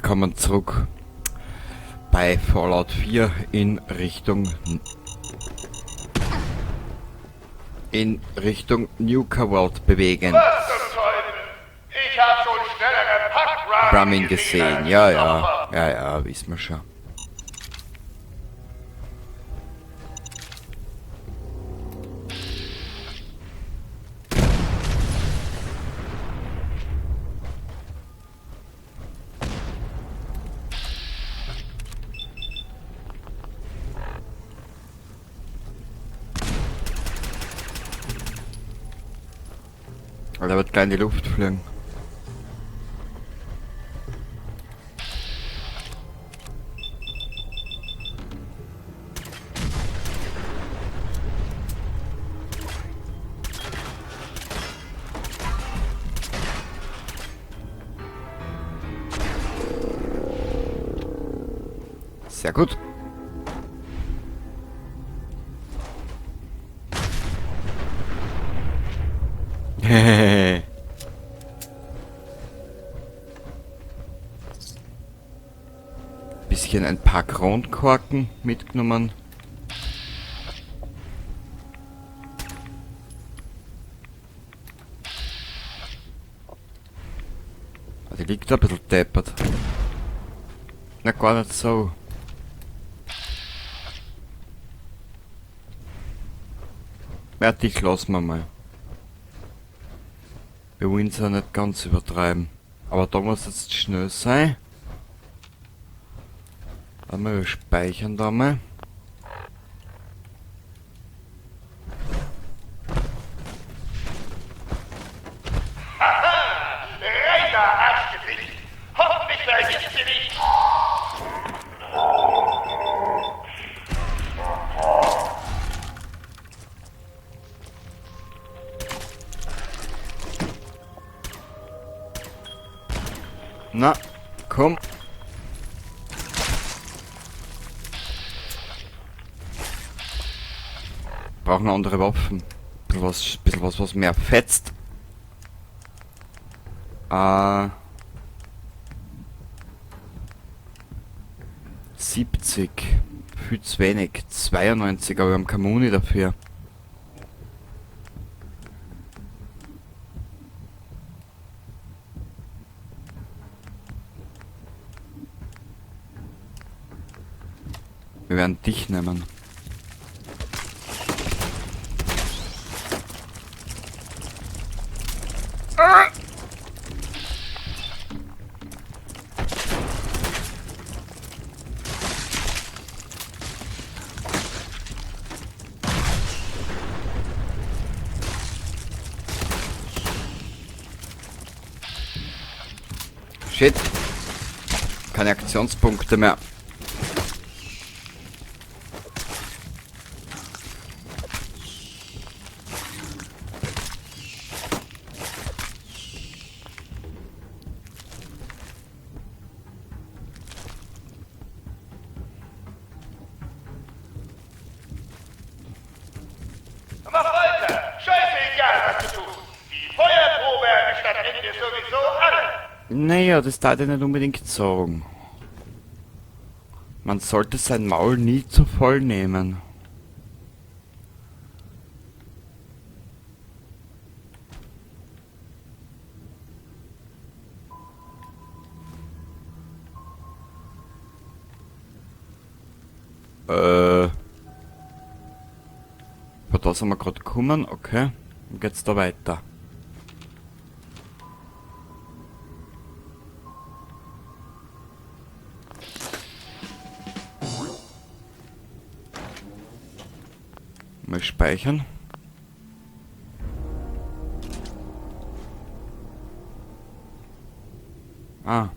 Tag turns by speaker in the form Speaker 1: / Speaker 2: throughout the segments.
Speaker 1: Willkommen zurück bei Fallout 4 in Richtung Nuka World bewegen.
Speaker 2: Was zum Teufel? Ich hab schon schnellere Pack-Ramen
Speaker 1: Ramen gesehen, ja, ja, ja, ja, wissen wir schon. Der wird gleich in die Luft fliegen. Sehr gut. Bisschen ein paar Kronkorken mitgenommen. Ah, die liegt da ein bisschen deppert. Na, gar nicht so. Ja, dich lassen wir mal. Wir wollen es ja nicht ganz übertreiben. Aber da muss jetzt schnell sein. Einmal, wir speichern da mal.
Speaker 2: Haha! Rein da, Arschgesicht! Hoffentlich vergisst du nicht!
Speaker 1: Na, komm. Brauchen andere Waffen. Bisschen was, was mehr fetzt. 70. Viel zu wenig. 92, aber wir haben keine Muni dafür. Wir werden dich nehmen. Ah! Shit. Keine Aktionspunkte mehr.
Speaker 2: Mach weiter! Scheißegal, was du tust! Die Feuerprobe erwischt am Ende sowieso alle!
Speaker 1: Naja, das darf ich nicht unbedingt sagen. Man sollte sein Maul nie zu voll nehmen. Von da sind wir grad gekommen, okay. Dann geht's da weiter. Mal speichern. Ah.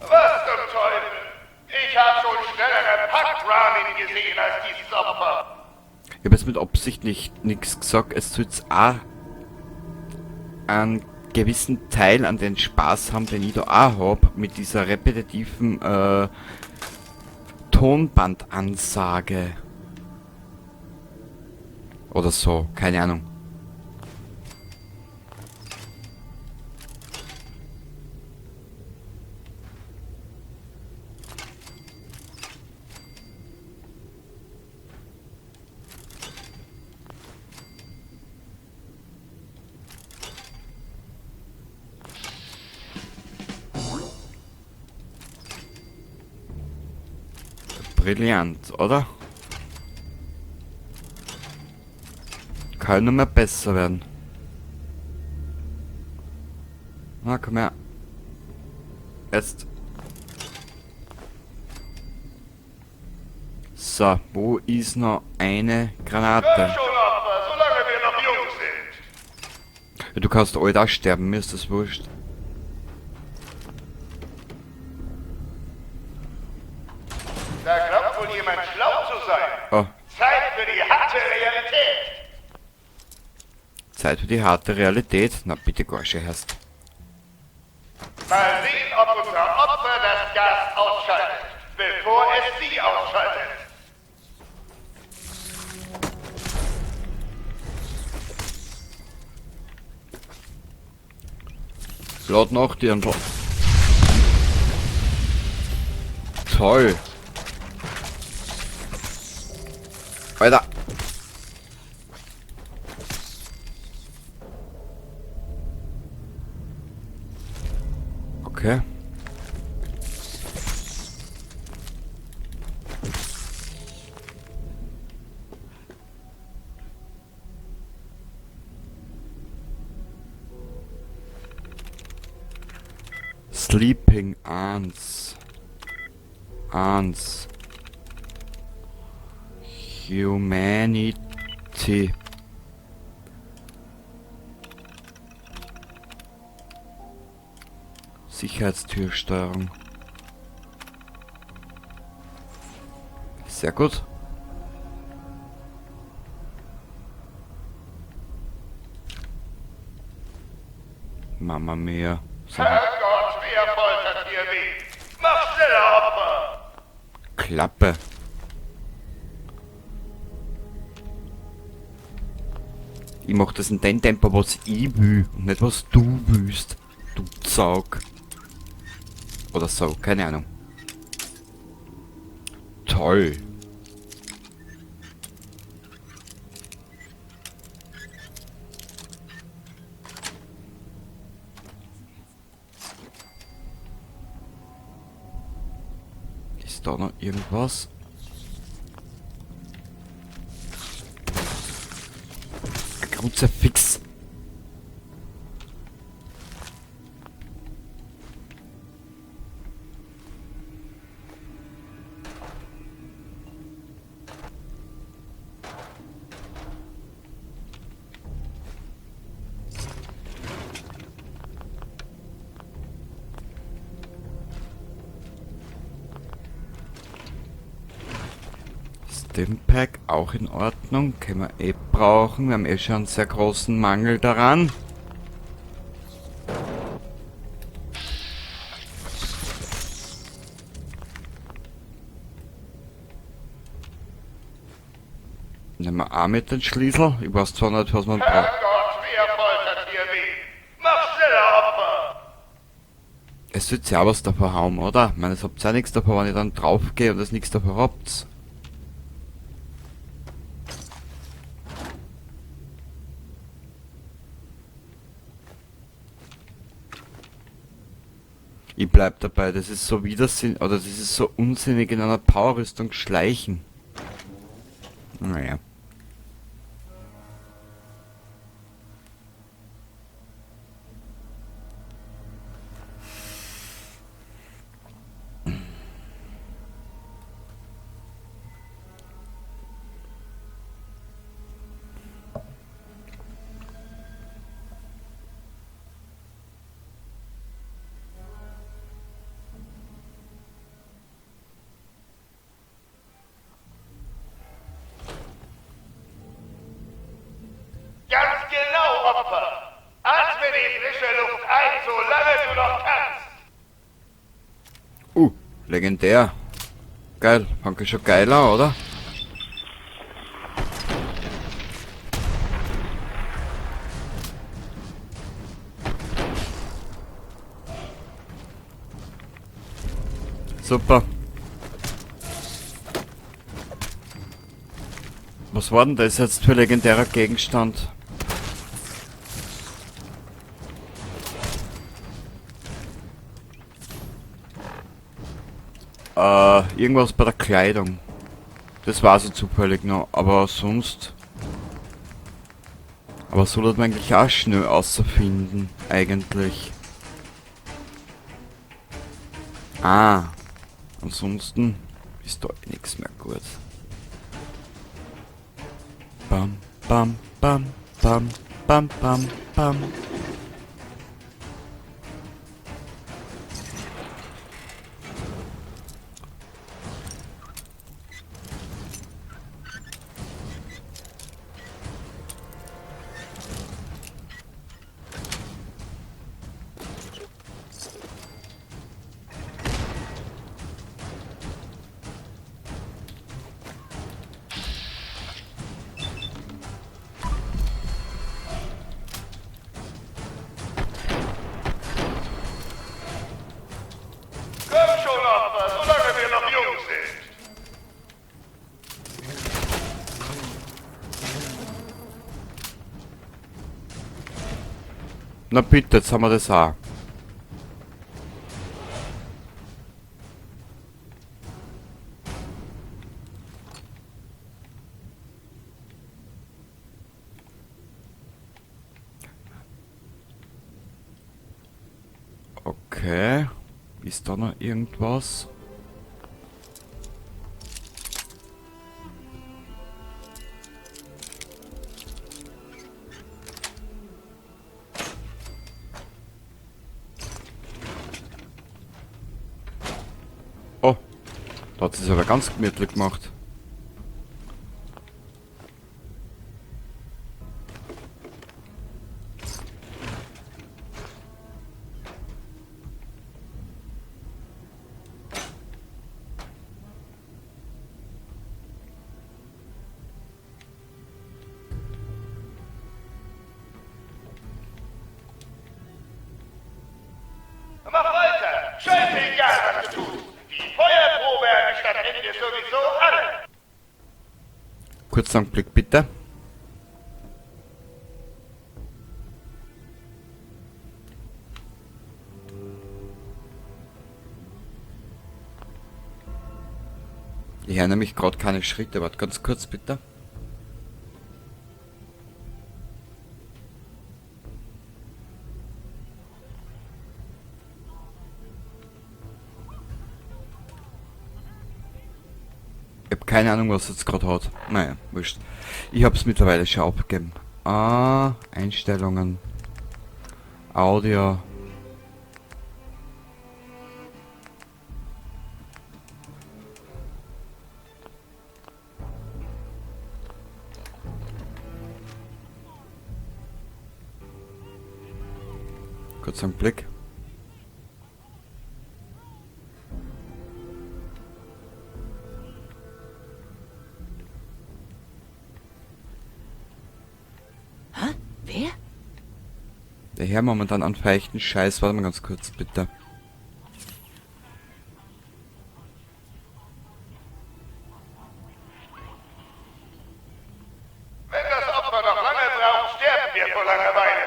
Speaker 2: Was zum Teufel? Ich hab schon schnellere Pack-Ramen gesehen als dieses Opfer.
Speaker 1: Ich hab jetzt mit Absicht nicht nix gesagt. Es soll jetzt auch einen gewissen Teil an den Spaß haben, den ich da auch hab, mit dieser repetitiven Tonbandansage. Oder so, keine Ahnung. Brillant, oder? Kann nur mehr besser werden. Na, komm her. Jetzt. So, wo ist noch eine Granate?
Speaker 2: Komm schon, Opfer, solange wir noch jung sind.
Speaker 1: Ja, du kannst alt auch sterben, mir ist das wurscht.
Speaker 2: Da glaubt wohl jemand schlau zu sein.
Speaker 1: Oh.
Speaker 2: Zeit für die harte Realität.
Speaker 1: Zeit für die harte Realität. Na bitte, Gorsche, Herst.
Speaker 2: Mal sehen, ob unser Opfer das Gas ausschaltet, bevor es sie ausschaltet.
Speaker 1: Laut nach dir. Toll. Alter. Okay. Sleeping Ants. Ants. Humanity. Sicherheitstürsteuerung. Sehr gut. Mama mia. So.
Speaker 2: Herrgott, wer foltert hier wen? Mach schneller, Opfer!
Speaker 1: Klappe. Ich mach das in dem Tempo, was ich will und nicht was du willst. Du Zaug. Oder so, keine Ahnung. Toll. Ist da noch irgendwas? Ein Kruzifix. Stimpack auch in Ordnung, können wir eh brauchen. Wir haben eh schon einen sehr großen Mangel daran. Nehmen wir auch mit den Schlüssel. Ich weiß zwar nicht, was man braucht.
Speaker 2: Herrgott, wer foltert hier wen? Mach schneller, Opfer!
Speaker 1: Es wird ja was davon haben, oder? Ich meine, es habt ja nichts davon, wenn ich dann draufgehe und es nichts davon habt. Ich bleib dabei, das ist so widersinnig, oder das ist so unsinnig in einer Powerrüstung schleichen. Naja.
Speaker 2: Ganz genau, Opfer! Atme die frische Luft solange du noch kannst.
Speaker 1: Legendär. Geil, fand ich schon geiler, oder? Super. Was war denn das jetzt für legendärer Gegenstand? Irgendwas bei der Kleidung. Das war so zufällig noch, aber sonst... Aber so hat man eigentlich auch schnell auszufinden, eigentlich. Ah. Ansonsten ist da nichts mehr gut. Bam, bam, bam, bam, bam, bam, bam.
Speaker 2: Solange wir noch jung sind.
Speaker 1: Na bitte, jetzt haben wir das auch. Okay. Ist da noch irgendwas? Oh, da hat es aber ganz gemütlich gemacht.
Speaker 2: Mach weiter! Scheißegal, was du tust! Die Feuerprobe erwischt am Ende sowieso alle!
Speaker 1: Kurzen Augenblick, bitte. Ich höre nämlich gerade keine Schritte. Warte ganz kurz, bitte. Ich hab keine Ahnung, was jetzt grad hat. Naja, wurscht. Ich hab's mittlerweile schon abgegeben. Ah, Einstellungen. Audio. Kurz einen Blick.
Speaker 3: Hä? Wer?
Speaker 1: Der Herr momentan an feuchten Scheiß. Warte mal ganz kurz, bitte.
Speaker 2: Wenn das Opfer noch lange braucht, sterben wir vor Langeweile.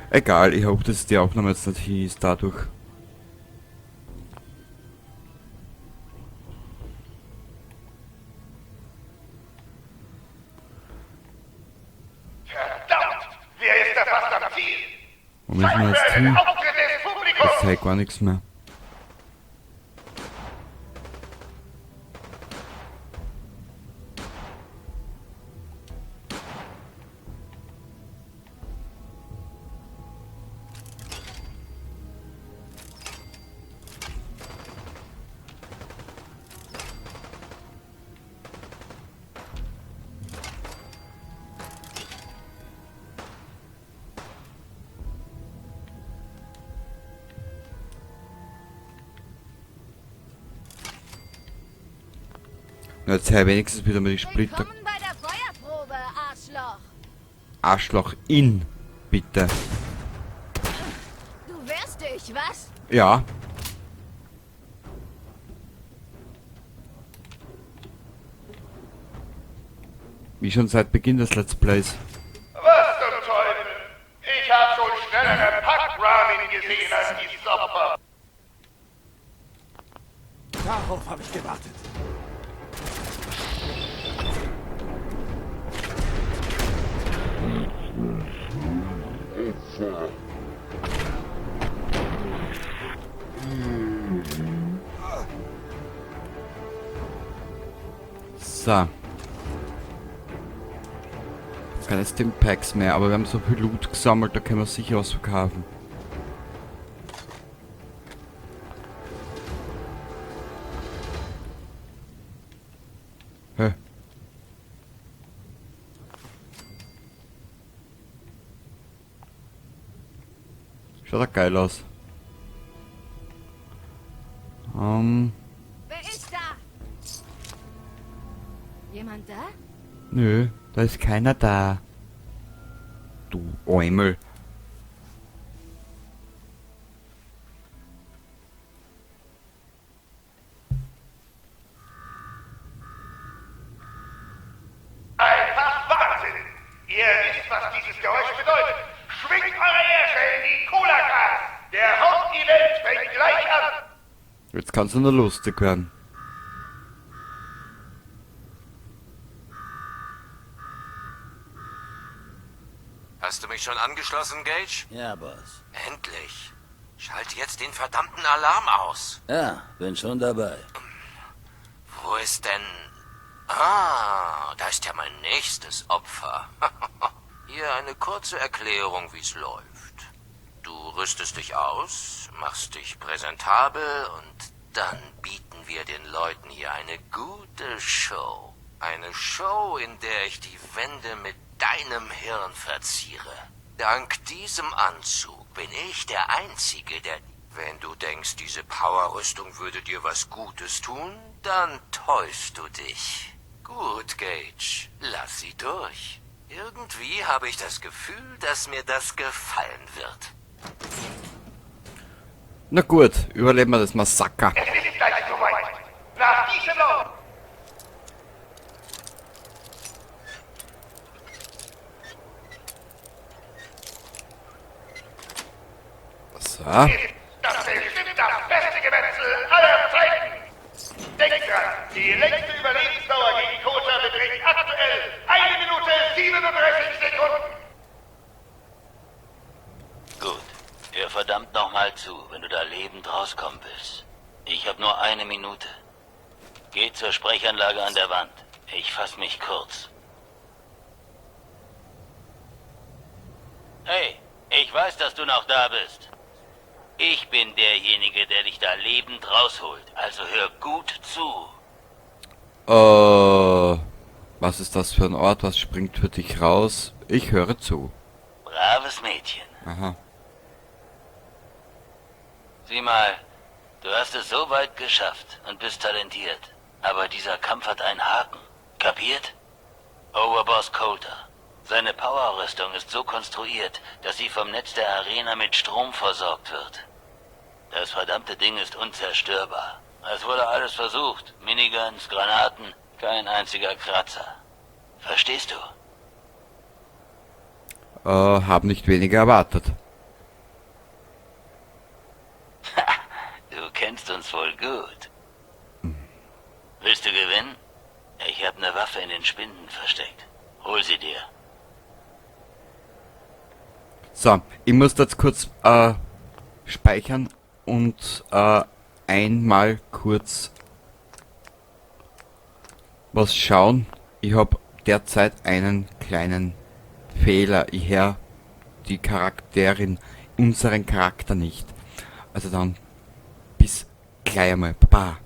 Speaker 1: Egal, ich hoffe, dass die Aufnahme jetzt nicht hin ist dadurch. Wo müssen wir
Speaker 2: Zeit
Speaker 1: jetzt
Speaker 2: für einen
Speaker 1: hin?
Speaker 2: Auftritt des
Speaker 1: Ich
Speaker 2: Publikums.
Speaker 1: zeig gar nichts mehr. Na, jetzt hör wenigstens wieder mal die Splitter.
Speaker 3: Willkommen bei der Feuerprobe, Arschloch.
Speaker 1: Arschloch in, bitte.
Speaker 3: Du wehrst dich, was?
Speaker 1: Ja. Wie schon seit Beginn des Let's Plays.
Speaker 2: Was zum Teufel? Ich habe schon schnellere Packramen gesehen als dieses Opfer.
Speaker 4: Darauf habe ich gewartet.
Speaker 1: So. Keine Stimpacks mehr, aber wir haben so viel Loot gesammelt, da können wir sicher was verkaufen. Hä? Schaut doch geil aus.
Speaker 3: Wer ist da? Jemand da?
Speaker 1: Nö, da ist keiner da. Du Eumel.
Speaker 2: Einfach Wahnsinn! Ihr wisst, was dieses Geräusch bedeutet. Schwingt eure Ärsche in die Cola-Gas! Der Hauptevent fängt gleich an!
Speaker 1: Jetzt kann's nur lustig werden.
Speaker 5: Hast du mich schon angeschlossen, Gage?
Speaker 6: Ja, Boss.
Speaker 5: Endlich. Schalt jetzt den verdammten Alarm aus.
Speaker 6: Ja, bin schon dabei.
Speaker 5: Wo ist denn... Ah, da ist ja mein nächstes Opfer. Hier eine kurze Erklärung, wie's läuft. Du rüstest dich aus, machst dich präsentabel und dann bieten wir den Leuten hier eine gute Show. Eine Show, in der ich die Wände mit deinem Hirn verziere. Dank diesem Anzug bin ich der Einzige, der... Wenn du denkst, diese Powerrüstung würde dir was Gutes tun, dann täuschst du dich. Gut, Gage, lass sie durch. Irgendwie habe ich das Gefühl, dass mir das gefallen wird.
Speaker 1: Na gut, überleben wir das Massaker.
Speaker 2: Es ist gleich soweit. Nach diesem Lauf
Speaker 1: So.
Speaker 2: ist das bestimmt das beste Gemetzel aller Zeiten. Denkt dran, die längste Überlebensdauer gegen Kota beträgt aktuell 1 Minute 37 Sekunden.
Speaker 6: Gut. Hör verdammt nochmal zu, wenn du da lebend rauskommen willst. Ich hab nur 1 Minute. Geh zur Sprechanlage an der Wand. Ich fass mich kurz. Hey, ich weiß, dass du noch da bist. Ich bin derjenige, der dich da lebend rausholt. Also hör gut zu.
Speaker 1: Was ist das für ein Ort? Was springt für dich raus? Ich höre zu.
Speaker 6: Braves Mädchen.
Speaker 1: Aha.
Speaker 6: Sieh mal, du hast es so weit geschafft und bist talentiert. Aber dieser Kampf hat einen Haken. Kapiert? Overboss Colter. Seine Powerrüstung ist so konstruiert, dass sie vom Netz der Arena mit Strom versorgt wird. Das verdammte Ding ist unzerstörbar. Es wurde alles versucht. Miniguns, Granaten, kein einziger Kratzer. Verstehst du?
Speaker 1: Hab nicht weniger erwartet.
Speaker 6: Du kennst uns wohl gut. Willst du gewinnen? Ich hab ne Waffe in den Spinden versteckt. Hol sie dir.
Speaker 1: So, ich muss das kurz speichern und einmal kurz was schauen. Ich habe derzeit einen kleinen Fehler. Ich höre die Charakterin, unseren Charakter nicht. Also dann, bis gleich einmal. Baba.